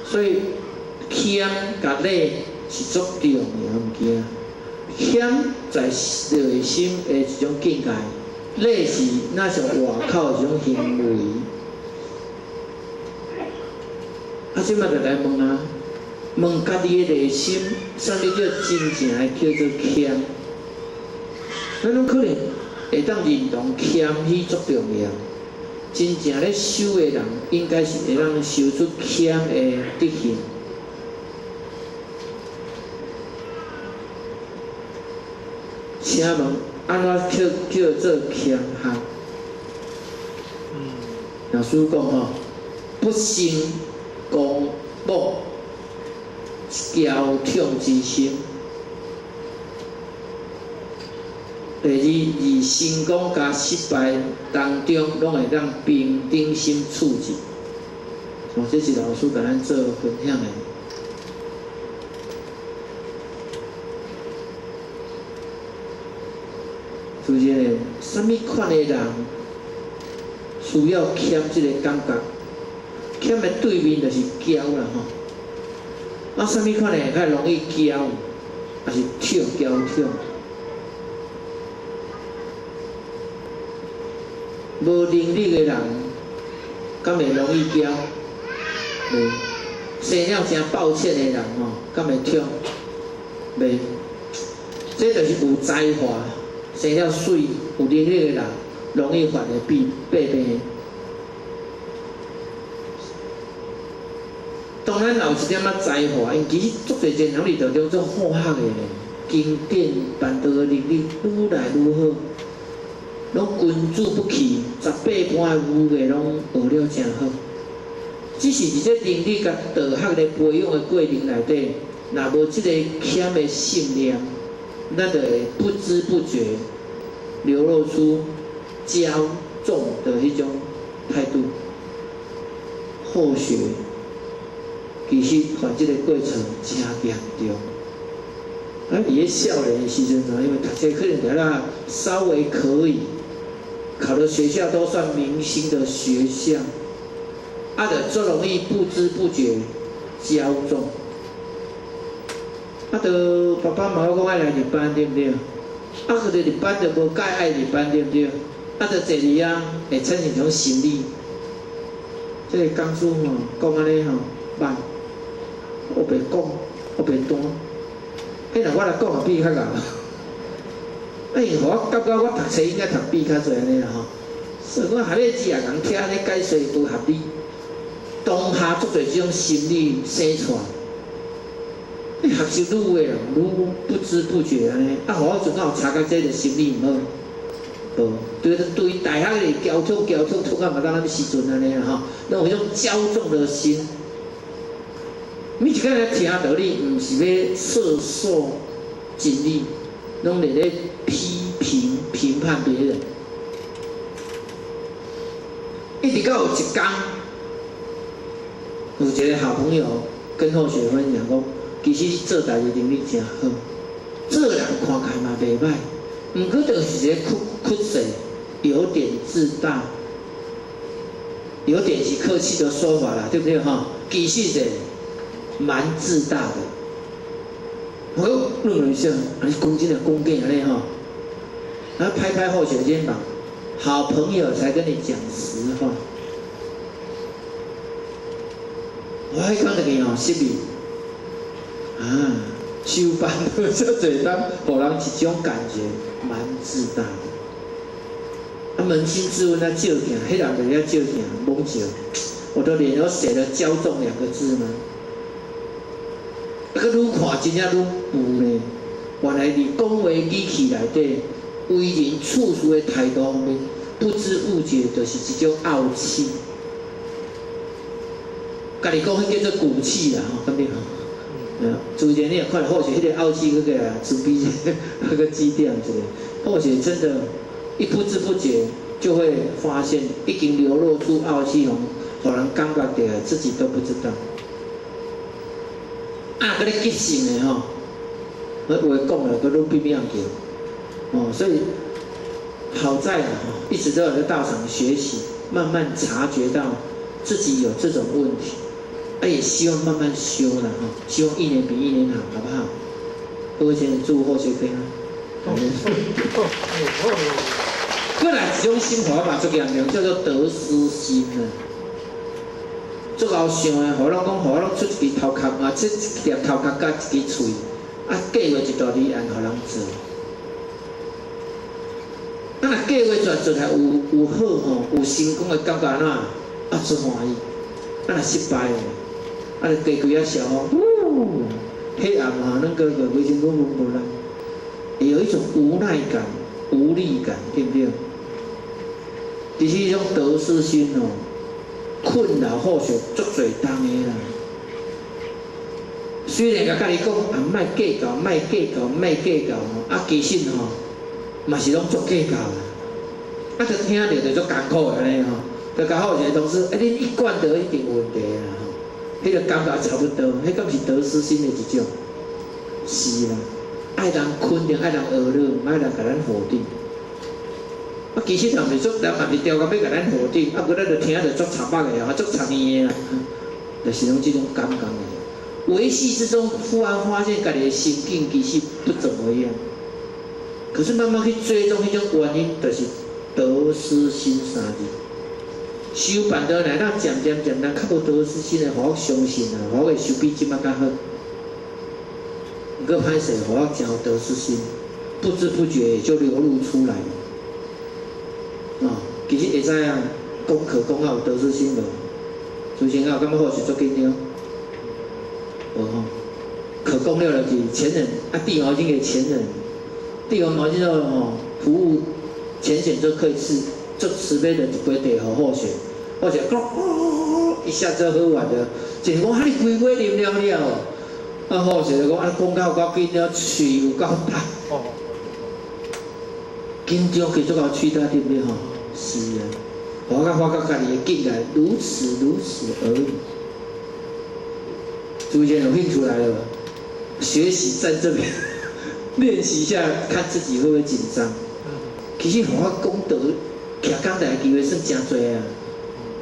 所以謙佮禮是足重要的物件。謙在內心的一種境界，禮是若像外口的一種行為。啊，這擺就來問啊，問家己的內心，啥物叫真正的叫做謙？咱攏可能會當認同謙虛足重要。真正咧修的人，應該是會當修出謙的德行。請問，按怎叫做謙下？老師講吼，不生狂妄、驕暢之心。第二，佇成功佮失敗當中，攏會當平等心處置。哦，這是老師共咱做分享的。就是呢，啥物款的人需要謙這個感覺？謙的對面就是驕啦吼。啊，啥物款的人較容易驕，抑是暢驕暢？無能力的人，敢會容易驕？袂。生了誠抱歉的人吼，敢會暢？袂。這就是有才華、生了媠、有能力的人，容易犯的弊病。當咱有一點仔才華，因其實足濟人佇道中做好學的，經典辦道的能力愈來愈好，攏君子不器，十八般的武藝攏學了誠好。只是佇這能力佮道學咧培養的過程內底，若無這個謙的信念，咱就會不知不覺流露出驕縱的彼種態度。好學其實犯這個過程誠嚴重。啊，佇咧少年的時陣啊，因為讀冊可能就啦稍微可以，考的學校都算明星的學校，啊，就足容易不知不覺驕縱。啊，就爸爸媽媽講愛來入班，對毋對？啊，佢哋入班就無介愛入班，對毋對？啊，就坐佇遐會產生一種心理。這個講師吼講按呢吼，慢，我袂講，我袂彈。彼若我來講，也比伊較𠢕。啊，因為我感覺我讀冊應該讀比較濟按呢啦吼，所以講下尾只也共聽按呢解說無合理。當下足濟這種心理生出來。你學習愈的人愈不知不覺按呢，啊，予我陣敢有察覺這個心理毋好，無對對大學的驕暢驕暢暢到嘛當啥物時陣按呢啦吼，攏有彼種驕縱的心。每一個人聽道理，毋是欲攝受真理，攏佇咧批評評判別人。一直到有一工，有一個好朋友跟後學分享講，其實你做代誌能力誠好，做人看起來嘛袂䆀，毋過就是一个屈屈勢，有點自大，有點是客氣的說法啦，對不對哈？其實是蠻自大的，我愣了一下，啊，你講真的講假按呢吼？然後拍拍後學肩膀，好朋友才跟你講實話。我彼工就去吼失眠，啊，收班都遮濟當，予人一種感覺蠻自大的。啊，捫心自問啊，照鏡，彼人就遐照鏡，懵笑，我的臉有寫了驕縱兩個字嗎？啊，閣愈看真正愈有呢。原來佇講話語氣內底，為人處事的態度方面，不知不覺就是一種傲氣。家己講，彼叫做骨氣啦，吼，敢對吼？嗯，自然你也看，或許彼个傲氣，閣個自卑，閣個積澱一下，或許真的，一不知不覺就會發現，已經流露出傲氣，吼，予人感覺著自己都不知道。啊，閣咧急性的吼，我話講了，閣攏變變叫，哦，所以好在啊，一直都有在道場學習，慢慢察覺到自己有這種問題。啊，也希望慢慢修了哈，希望一年比一年好，好不好？各位先祝賀學可以嗎？過來一種心法嘛，足嚴重，叫做得失心啊。足𠢕想的，予攏講，予我攏出一支頭殼啊，出一粒頭殼佮一支喙，啊，計劃一大堆案予人做。啊，若計劃做做來有好吼，有成功的感覺按怎？啊，足歡喜。啊，若失敗咧，啊，就加規仔笑吼，嗚，彼暗啊，攏閣個規身軀攏無力，會有一種無奈感、無力感，對不對？其實這種得失心哦，困擾後續足濟冬的啦。雖然共家己講啊，莫計較，莫計較，莫計較吼，啊，其實吼，嘛是攏足計較啦。啊，就聽著就足艱苦的按呢吼，就共好一個同事，啊，恁一貫都一定有問題啦吼。彼個感覺差不多，彼敢是得失心的一種？是啦，愛人肯定，愛人學了，毋愛人共咱否定。啊，其實也毋是足，人嘛是刁工欲共咱否定，啊，毋過咱就聽著足插目的啊，足插耳的啦，就是攏這種感覺的。維繫之中，忽然發現家己的心境其實不怎麼樣，可是慢慢去追蹤彼種原因，就是得失心三字。修辦倒來，咱漸漸漸漸較無得失心的，予我相信啊，予我會修比這擺較好。毋過歹勢，予我真有得失心，不知不覺就流露出來了。哦，其實會知啊，講課講甲有得失心無？主持人有感覺好是足緊張？無吼，課講了就是前人啊，遞毛巾給前人，遞完毛巾之後吼，服務淺顯就可以是足慈悲的一杯茶予好學，好學，一下就喝完了。就是講，哈你規杯啉了了，啊好學就講啊，講到有夠緊張，喙有夠焦。緊張去足夠喙焦對不對吼？是啊，我甲發覺家己的境界如此如此而已。主持人有興趣來了，學習在這邊練習一下，看自己會不會緊張。其實我講道徛講台的機會算誠濟啊。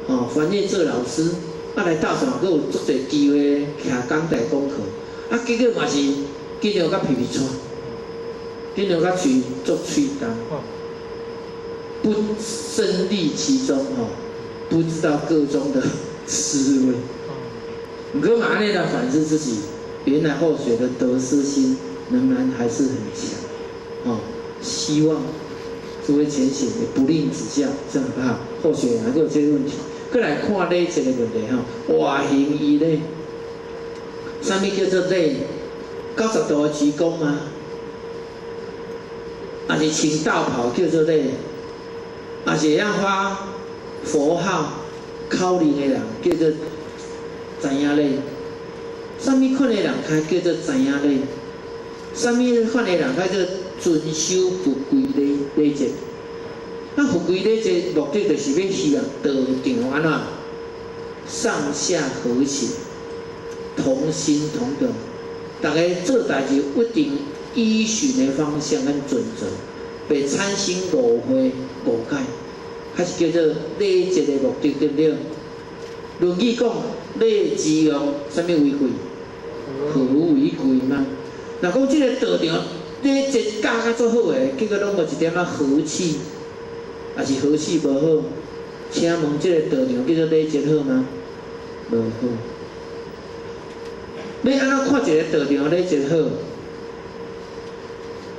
哦，凡業做老師，啊來道場閣有足濟機會徛講台講課，啊結果嘛是緊張甲皮皮剉，緊張甲喙足喙焦，不身歷其中吼，不知道個中的滋味。毋過嘛按呢來反思自己，原來後學的得失心仍然還是很強，哦，希望諸位淺顯也不吝指教，這樣好不好？後學還有這個問題，閣來看禮這個問題吼，外行儀禮，啥物叫做禮？90度的鞠躬嗎？還是穿道袍叫做禮？還是會曉發佛號口令的人叫做知影禮？啥物款的人較叫做知影禮？啥物款的人較叫遵守佛規禮禮節？啊，佛規禮節目的就是欲希望道場按怎上下和諧，同心同德，逐家做代誌一定依循的方向跟準則，袂產生誤會誤解，還是叫做禮節的目的，對不對？論語講禮之用，啥物為貴？和為貴嘛。若講這個道場禮節教甲足好的，結果攏無一點仔和氣，也是和氣無好。請問這個道場叫做禮節好嗎？無好。欲按怎看一個道場禮節好？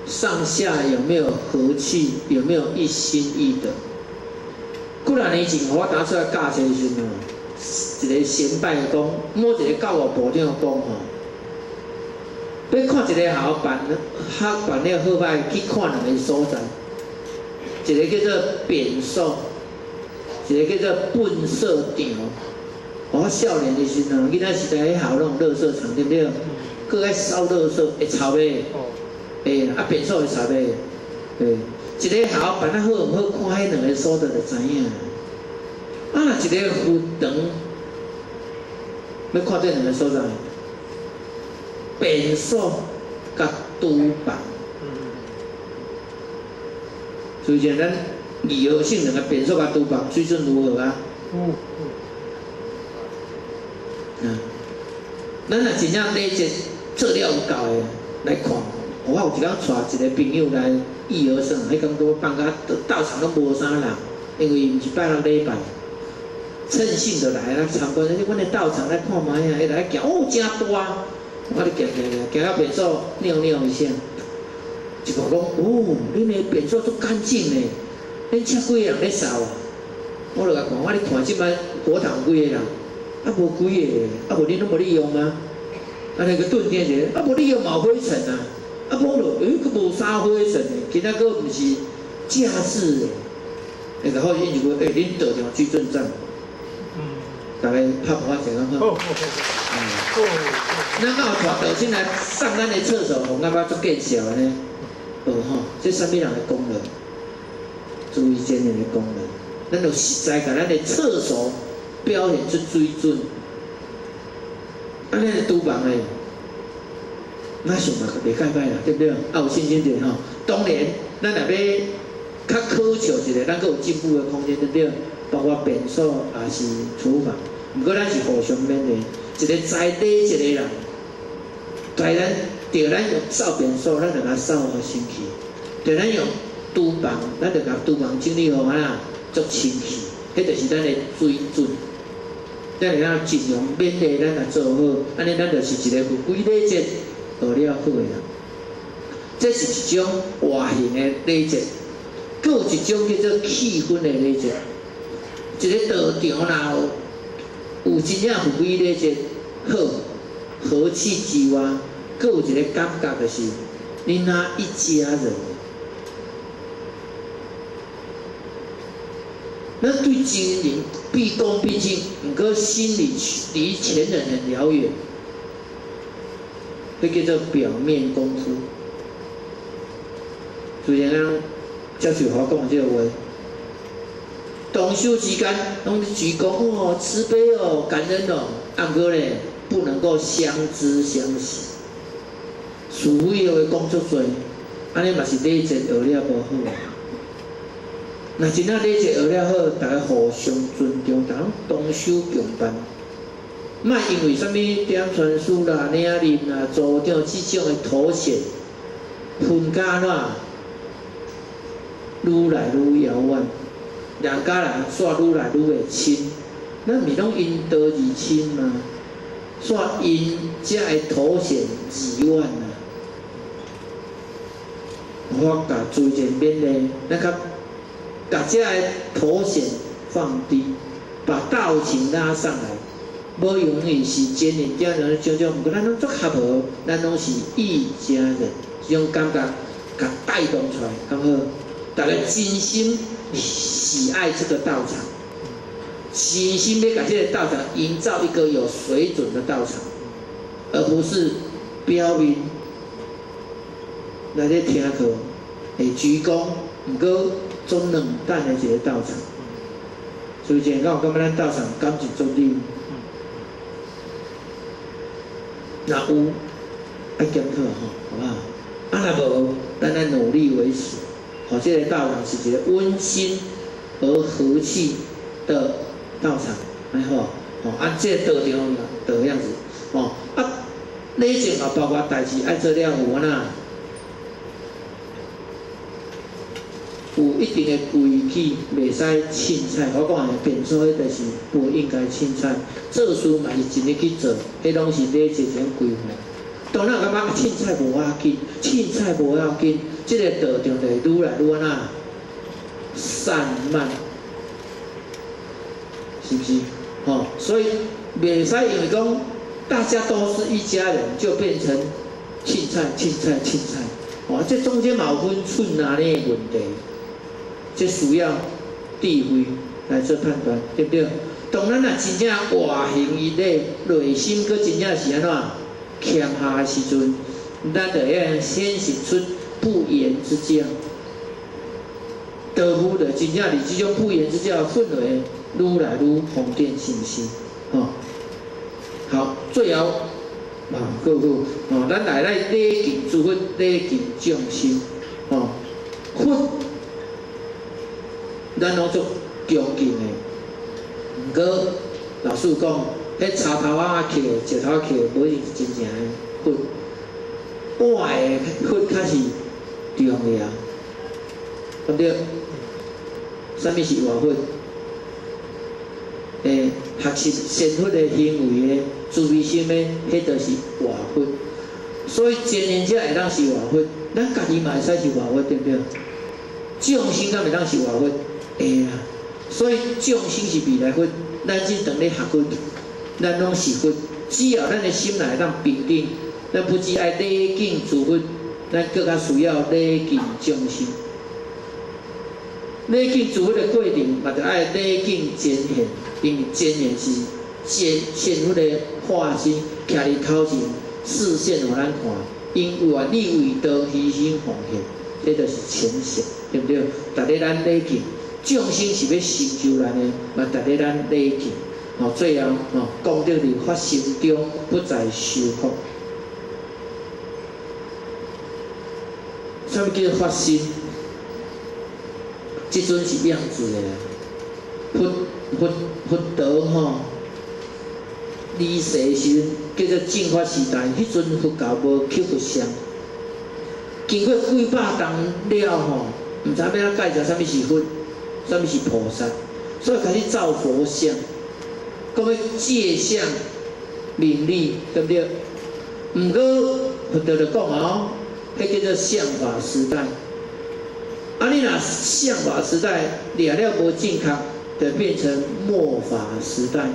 上下有沒有和氣？有沒有一心一德？幾若年前，我當初來教冊時陣哦，一個先輩講，某一個教務部長講吼，欲看一個學校辦學辦了好歹，去看兩个所在，一个叫做便所，一个叫做糞掃場。我少年的時陣，囡仔時代彼校攏有垃圾場，對毋對？閣愛掃垃圾會臭袂？會，啊便所會臭袂？會。一個學校辦得好毋好，看彼兩个所在就知影。啊，若一个佛堂，欲看這兩个所在，便所佮廚房。所以講咱義和性兩个便所佮廚房水準如何啊？嗯。咱若真正禮節做了有夠的來看，我有一工帶一个朋友來義和耍，彼工拄放假，道場攏無啥人，因為毋是拜六禮拜，趁興就來來參觀。阮的道場來看覓啊，伊來行，哦，誠大，我咧行行行，行到便所尿尿一下，一看講，哦，恁的便所足乾淨的，恁請幾個人咧掃啊？我就共看，我你看這擺佛堂有幾个人？啊，無幾个，啊無恁攏無咧用嗎？啊，那個頓點一下，啊無你用嘛有灰塵啊，啊無就，欸，閣無啥灰塵的，今仔閣毋是假日的，會共好印一句，欸，恁道場水準讚，大家拍鼓仔者好。咱敢有帶道親來送咱的廁所，予感覺足見笑的呢？無吼，這啥物人的功勞？注意堅忍的功勞，咱就實在共咱的廁所表現出水準。啊，咱的廚房咧，馬上嘛袂蓋歹啦，對毋對？啊，有信心者吼。當然，咱若欲較苛求一下，咱閣有進步的空間，對毋對？包括便所也是廚房，毋過咱是互相勉勵。一個知禮節的人，在咱著咱用掃便所，咱就共掃予清氣；著咱用廚房，咱就共廚房整理予按怎足清氣。彼就是咱的水準。咱會當盡量勉勵咱來做好，按呢咱就是一個有規禮節學了好的人。這是一種外形的禮節，閣有一種叫做氣氛的禮節。一個道場若有真正有規禮節好和氣之外，閣有一個感覺就是，恁若一家人。咱對前人畢恭畢敬，毋過心裡離前人很遙遠，彼叫做表面功夫。就像咱教授我講的這個話，同修之間攏鞠躬哦，慈悲哦，感恩哦，啊毋過咧，不能夠相知相惜，是非的話講足濟，按呢嘛是禮節學了無好。若真正禮節學了好，大家互相尊重，大家攏同修共辦，莫因為啥物點傳師啦、領任啦、組長這種的頭銜，分甲按怎愈來愈遙遠，人佮人煞愈來愈會親，咱毋是攏因道而親嗎？煞因遮的頭銜而遠啊！我共自然勉勵，咱較共遮个頭銜放低，把道情拉上來。無用的是前人點樣種種，毋過咱攏足合和，咱攏是一家人，這種感覺共帶動出來，敢好？大家真心喜愛這個道場，真心欲共這个道場營造一個有水準的道場，而不是表面來咧聽課會鞠躬，毋過足冷淡的一個道場。所以，敢有感覺咱道場感情足冷？若有，愛檢討吼，好無好？啊，若無，咱愛努力維持，予這个道場是一个溫馨而和氣的道場，按呢好，吼，啊，這个道場的樣子，吼，啊，禮節嘛包括代誌愛做了有按怎？有一定的規矩，袂使凊彩。我講的便所，彼就是不應該凊彩。做事嘛是盡力去做，彼攏是禮節這種規範。當咱感覺凊彩無要緊，凊彩無要緊，這個道場就會愈來愈按怎散漫，是毋是？吼，所以袂使因為講大家都是一家人，就變成凊彩、凊彩、凊彩。哦，這中間嘛有分寸拿捏的問題。這需要智慧來做判斷，對不對？當咱若真正活行於咧內心，閣真正是按怎謙下的時陣，咱就會顯示出不言之教。道夫就真正佇這種不言之教的氛圍，愈來愈方便，是毋是？吼，好，最後啊，好好，哦，咱來來禮敬諸佛，禮敬眾生，吼，佛。咱攏足恭敬的，毋過老實講，彼柴頭仔刻的、石頭刻的，無一定是真正的佛。活的佛較是重要，對毋對？啥物是活佛？學習仙佛的行為的慈悲心的，彼就是活佛。所以前人者會當是活佛，咱家己嘛會使是活佛，對毋對？眾生敢會當是活佛？會啊，所以眾生是未來佛，咱這當咧學佛，咱攏是佛。只要咱的心內當平等，咱不只愛禮敬諸佛，咱閣較需要禮敬眾生。禮敬諸佛的過程，嘛著愛禮敬前賢，因為前賢是前仙佛的化身，徛佇頭前示現予咱看，𪜶願意為道犧牲奉獻，這就是前賢，對毋對？值得咱禮敬。眾生是欲成就咱的，嘛值得咱禮敬。哦，最後哦，功德佇發心中，不在修福。啥物叫發心？這陣是樣子的。佛佛佛陀吼，離世時陣叫做正法時代，彼陣佛教無刻佛像。經過幾百冬了吼，毋知欲按怎介紹啥物是佛，啥物是菩薩，所以開始造佛像，講欲借相明理，對毋對？毋過佛陀就講哦，彼叫做像法時代。啊，你若像法時代掠了無正確，就變成末法時代。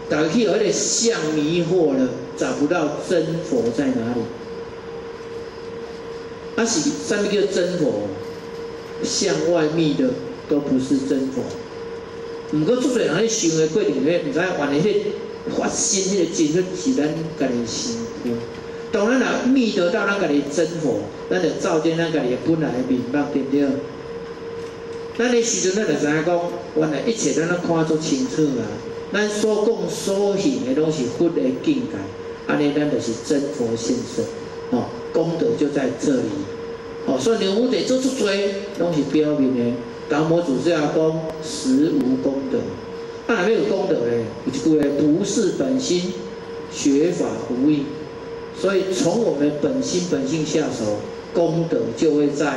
大家去予彼个相迷惑了，找不到真佛在哪裡。啊是啥物叫真佛？向外覓的都不是真佛。毋過足濟人咧想的過程咧，毋知影原來彼發心彼个真佛是咱家己身軀。當咱若覓得到咱家己真佛，咱就照見咱家己本來的面目，對毋對？咱彼時陣，咱就知影講，原來一切咱攏看足清楚啊！咱所講所行的攏是佛的境界，按呢咱就是真佛現身，哦，功德就在這裡。哦，所以梁武帝做足濟，攏是表面的。達摩祖師也講實無功德，啊，若欲有功德咧，有一句話，不是本心，學法無益。所以從我們本心本性下手，功德就會在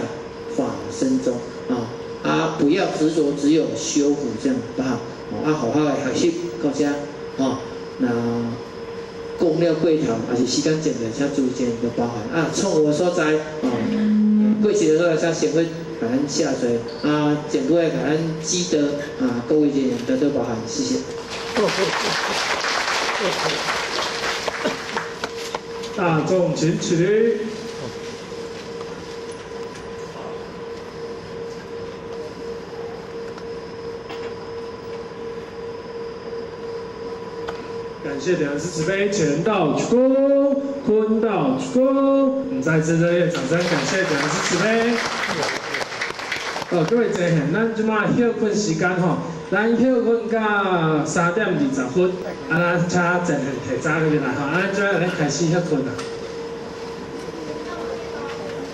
法身中啊！啊，不要執着只有修福這樣，好不好？啊，好好的學習到這，哦，那講了過頭，也是時間漸漸，請諸見多包涵啊！創有所在，哦，過去的所在，請神佛共咱下垂啊，政府會共咱指導啊，各位人員多多包涵，謝謝。大眾請起立。感謝點師慈悲，乾道鞠躬，坤道鞠躬。我們再次熱烈掌聲，感謝點師慈悲。哦，各位坐下，咱這馬歇睏時間吼，咱歇睏到3點20分，啊，咱請前賢提早入來吼，啊，咱這馬來開始歇睏啦。